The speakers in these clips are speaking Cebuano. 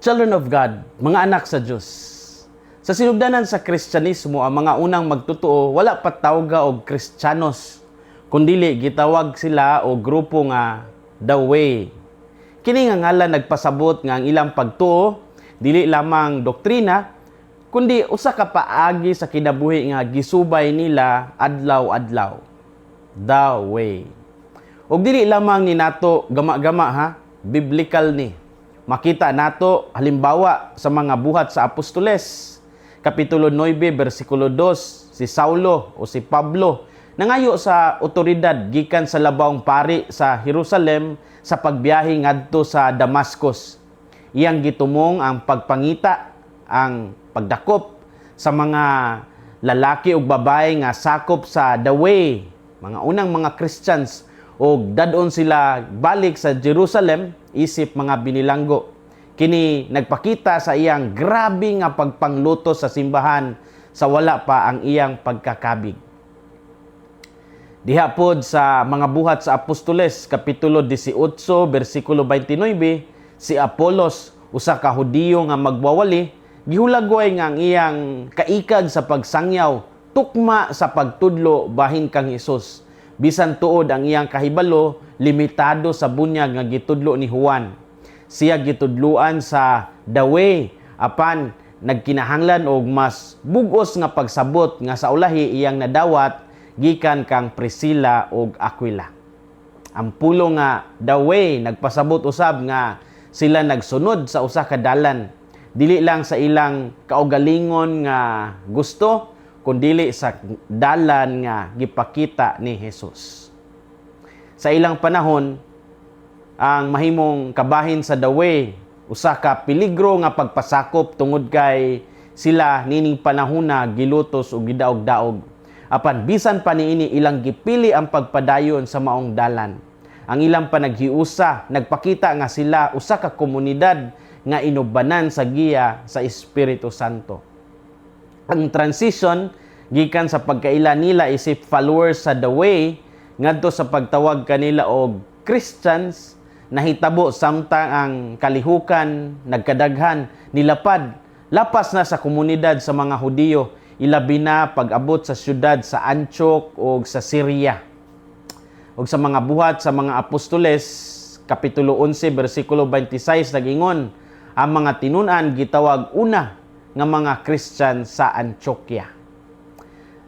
Children of God, mga anak sa Diyos. Sa sinugdanan sa Kristyanismo, ang mga unang magtotoo wala pa tawga og Kristiyanos, kundili gitawag sila og grupo nga The Way. Kini nga ngalan nagpasabot nga ang ilang pagtuo dili lamang doktrina, kundi usa ka paagi sa kinabuhi nga gisubay nila adlaw-adlaw. The Way. Og dili lamang ni nato gama-gama ha, biblical ni. Makita nato halimbawa sa mga Buhat sa Apostoles, kapitulo 9 bersikulo 2, si Saulo o si Pablo nangayo sa otoridad gikan sa labawng pari sa Jerusalem sa pagbiyahe ngadto sa Damascus. Iyang gitumong ang pagpangita, ang pagdakop sa mga lalaki ug babae nga sakop sa The Way, mga unang mga Christians, ug dad-on sila balik sa Jerusalem isip mga binilanggo. Kini nagpakita sa iyang grabe nga pagpanglutos sa simbahan sa wala pa ang iyang pagkakabig. Diha pod sa mga Buhat sa Apostoles kapitulo 18 bersikulo 29, si Apolos, usa ka Hudiyo nga magwawali, gihulagway nga ang iyang kaikag sa pagsangyaw tukma sa pagtudlo bahin kang Hesus. Bisan tuod ang iyang kahibalo limitado sa bunyag nga gitudlo ni Juan. Siya gitudluan sa The Way, apan nagkinahanglan og mas bugos nga pagsabot nga sa ulahi iyang nadawat gikan kang Priscilla ug Aquila. Ang pulong nga The Way nagpasabot usab nga sila nagsunod sa usa ka dalan, dili lang sa ilang kaugalingon nga gusto, kundili sa dalan nga gipakita ni Jesus. Sa ilang panahon, ang mahimong kabahin sa The Way, usa ka peligro nga pagpasakop tungod kay sila nining panahona gilutos ug gidaog-daog. Apan bisan pa niini, ilang gipili ang pagpadayon sa maong dalan. Ang ilang panaghiusa nagpakita nga sila usa ka komunidad nga inubanan sa giya sa Espiritu Santo. Ang transition gikan sa pagkaila nila isip followers sa The Way ngadto sa pagtawag kanila og Christians nahitabo samtang ang kalihukan nagkadaghan, nilapad lapas na sa komunidad sa mga Hudiyo, ilabi na pag-abot sa syudad sa Antioch o sa Syria. Ug sa mga Buhat sa mga Apostoles kapitulo 11 bersikulo 26, nagingon ang mga tinun-an gitawag una nga mga Christian sa Antioquia.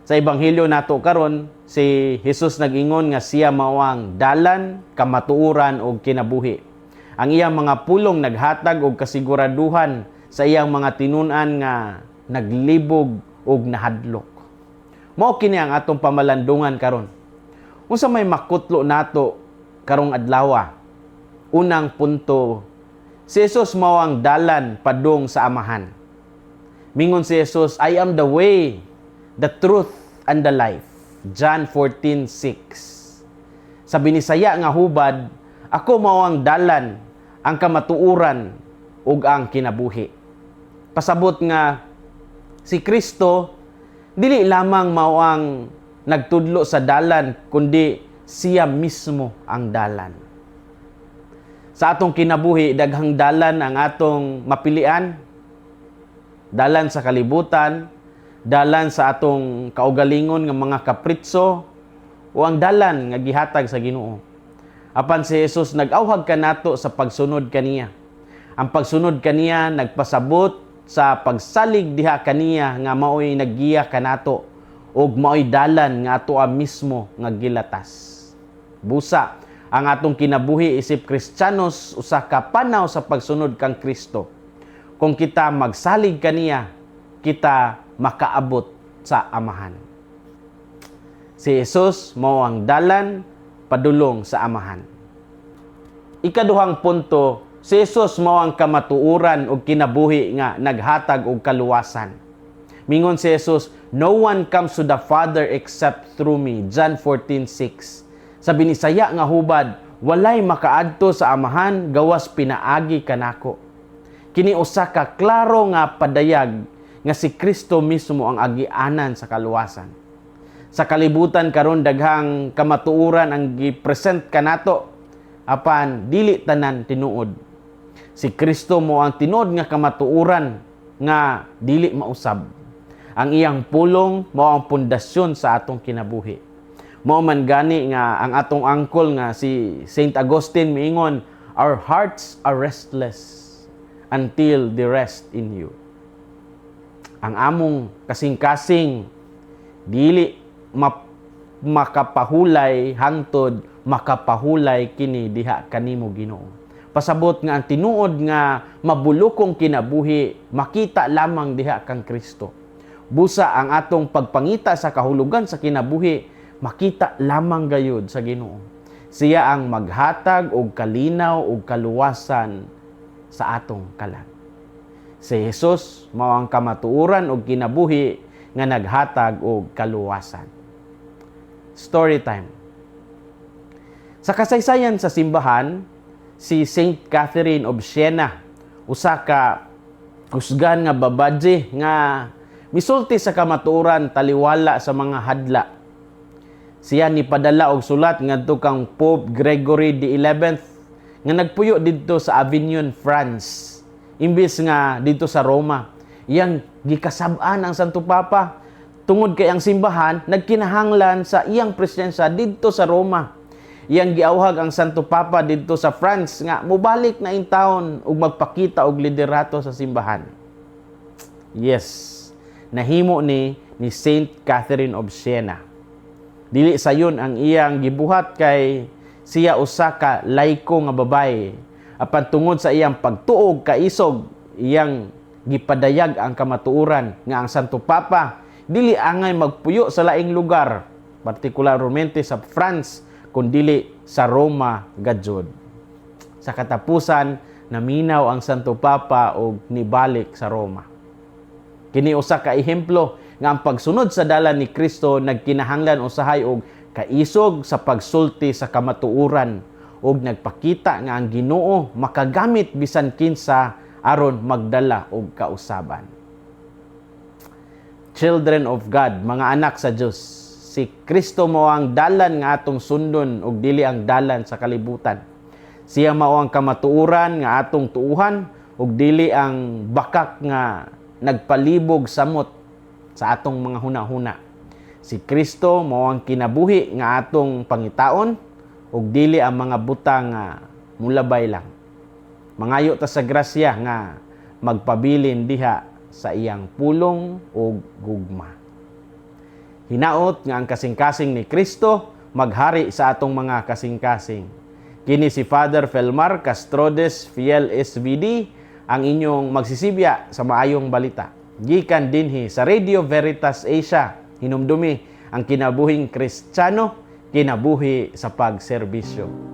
Sa ebanghelyo nato karon, si Jesus nag-ingon nga siya mao ang dalan, kamatuoran ug kinabuhi. Ang iyang mga pulong naghatag og kasiguraduhan sa iyang mga tinun-an nga naglibog ug nahadlok. Mao kini ang atong pamalandungan karon. Unsa may makutlo nato karong adlaw? Unang punto, si Jesus mao ang dalan padung sa Amahan. Mingon si Jesus, "I am the way, the truth, and the life." John 14:6. Sa Binisaya nga hubad, "Ako mao ang dalan, ang kamatuoran, ug ang kinabuhi." Pasabot nga si Kristo dili lamang mao ang nagtudlo sa dalan, kundi siya mismo ang dalan. Sa atong kinabuhi, daghang dalan ang atong mapilian. Dalan sa kalibutan, dalan sa atong kaugalingon nga mga kapritso, o ang dalan nga gihatag sa Ginoo. Apan si Jesus nag-awhag kanato sa pagsunod kaniya. Ang pagsunod kaniya nagpasabot sa pagsalig diha kaniya nga maoy naggiya kanato ug maoy dalan nga ato mismo nga gilatas. Busa, ang atong kinabuhi isip Kristiyanos usa ka panaw sa pagsunod kang Kristo. Kung kita magsalig kaniya, kita makaabot sa Amahan. Si Jesus mao ang dalan padulong sa Amahan. Ikaduhang punto, si Jesus mao ang kamatuoran ug kinabuhi nga naghatag og kaluwasan. Mingon si Jesus, "No one comes to the Father except through me." John 14:6. Sa Binisaya nga hubad, "Walay makaadto sa Amahan gawas pinaagi kanako." Kini usa ka klaro nga padayag nga si Kristo mismo ang agianan sa kaluwasan. Sa kalibutan karon, daghang kamatuoran ang gi-present kanato, apan dili tanan tinuod. Si Kristo mao ang tinuod nga kamatuoran nga dili mausab. Ang iyang pulong mao ang pundasyon sa atong kinabuhi. Mao man gani nga ang atong angkol nga si Saint Augustine miingon, "Our hearts are restless until they rest in you." Ang among kasing-kasing dili makapahulay hangtod makapahulay kini diha kanimo, Ginoo. Pasabot nga ang tinuod nga mabulukong kinabuhi makita lamang diha kang Kristo. Busa ang atong pagpangita sa kahulugan sa kinabuhi makita lamang gayud sa Ginoo. Siya ang maghatag og kalinaw og kaluwasan sa atong kalag. Si Jesus mao ang kamatuoran og kinabuhi nga naghatag og kaluwasan. Story time. Sa kasaysayan sa simbahan, si Saint Catherine of Siena, usa ka kusgan nga babadye nga misulti sa kamatuoran taliwala sa mga hadla. Siya nipadala og sulat ngadto kang Pope Gregory XI nga nagpuyo didto sa Avignon, France, imbis nga didto sa Roma. Iyang gikasab-an ang Santo Papa tungod kay ang simbahan nagkinahanglan sa iyang presensya didto sa Roma. Iyang giawhag ang Santo Papa didto sa France nga mobalik na intawon ug magpakita og liderato sa simbahan. Yes, nahimo ni Saint Catherine of Siena. Dili sayon ang iyang gibuhat kay siya usa ka laiko nga babaye. Apan tungod sa iyang pagtuo ug kaisog, iyang gipadayag ang kamatuoran nga ang Santo Papa dili angay magpuyo sa laing lugar, partikularmente sa France, kundili sa Roma gajud. Sa katapusan, naminaw ang Santo Papa og nibalik sa Roma. Kini usa ka ehemplo nga ang pagsunod sa dalan ni Kristo nagkinahanglan usahay og kaisog sa pagsulti sa kamatuoran ug nagpakita nga ang Ginoo makagamit bisan kinsa aron magdala og kausaban. Children of God, mga anak sa Dios, si Kristo mao ang dalan nga atong sundon ug dili ang dalan sa kalibutan. Siya mao ang kamatuoran nga atong tuuhan ug dili ang bakak nga nagpalibog samot sa atong mga huna-huna. Si Kristo mao ang kinabuhi nga atong pangitaon ug dili ang mga butang nga mulabay lang. Mangayo ta sa grasya nga magpabilin diha sa iyang pulong ug gugma. Hinaot nga ang kasing-kasing ni Kristo maghari sa atong mga kasing-kasing. Kini si Father Felmar Castrodes Fiel SVD, ang inyong magsisibya sa maayong balita. Gikan dinhi sa Radio Veritas Asia, hinumdumi ang kinabuhing Kristiyano, kinabuhi sa pagserbisyo.